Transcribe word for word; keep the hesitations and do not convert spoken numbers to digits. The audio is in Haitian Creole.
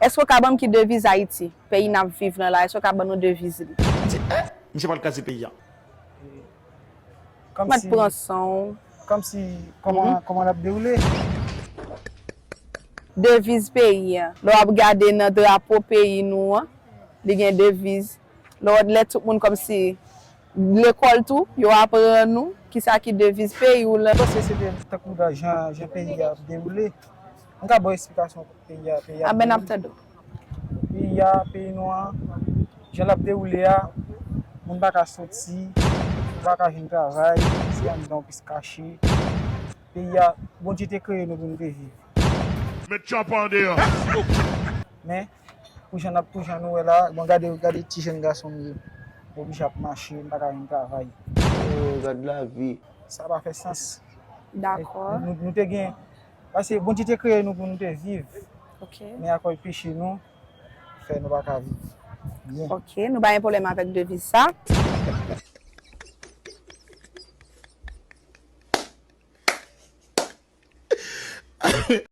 Èske w ka ban m ki deviz Ayiti, peyi n ap viv nan la, èske w ka ban nou deviz li? M di, eh, misye pral kraze peyi a. Kòm Mwen si, pran san w. kòm si, kòman, kòman l ap dewoule? Deviz peyi a. Lè w ap gade nan drapo peyi nou an, li gen deviz. Lè w, lè tout moun kòmsi lekòl tou, yo aprann ou kisa ki deviz peyi w lan. Paske se te tankou jan, jan peyi a ap dewoule. M ka ba w eksplikasyon peyi a, peyi a. A ben, n ap tande w. Peyi a, peyi nou an, jan l ap dewoule a, moun pa ka soti, moun pa ka jwenn travay, se anndan w plis kache. Peyi a, Bondye te kreye nou pou nou te viv. Met tchanpan deyò. Men, pou jan n ap, pou jan nou wè la, bon, gade, gade ti jèn gason m ye. M oblije ap mache, m pa ka jwenn travay. Oh, gad lavi. Sa pa fè sans. Dakò. Nou, nou te gen, paske Bondye te kreye nou pou nou te viv. Ok. Men akòz peche nou, fè nou pa ka viv byen. Ok, nou pa gen pwoblèm avèk deviz sa.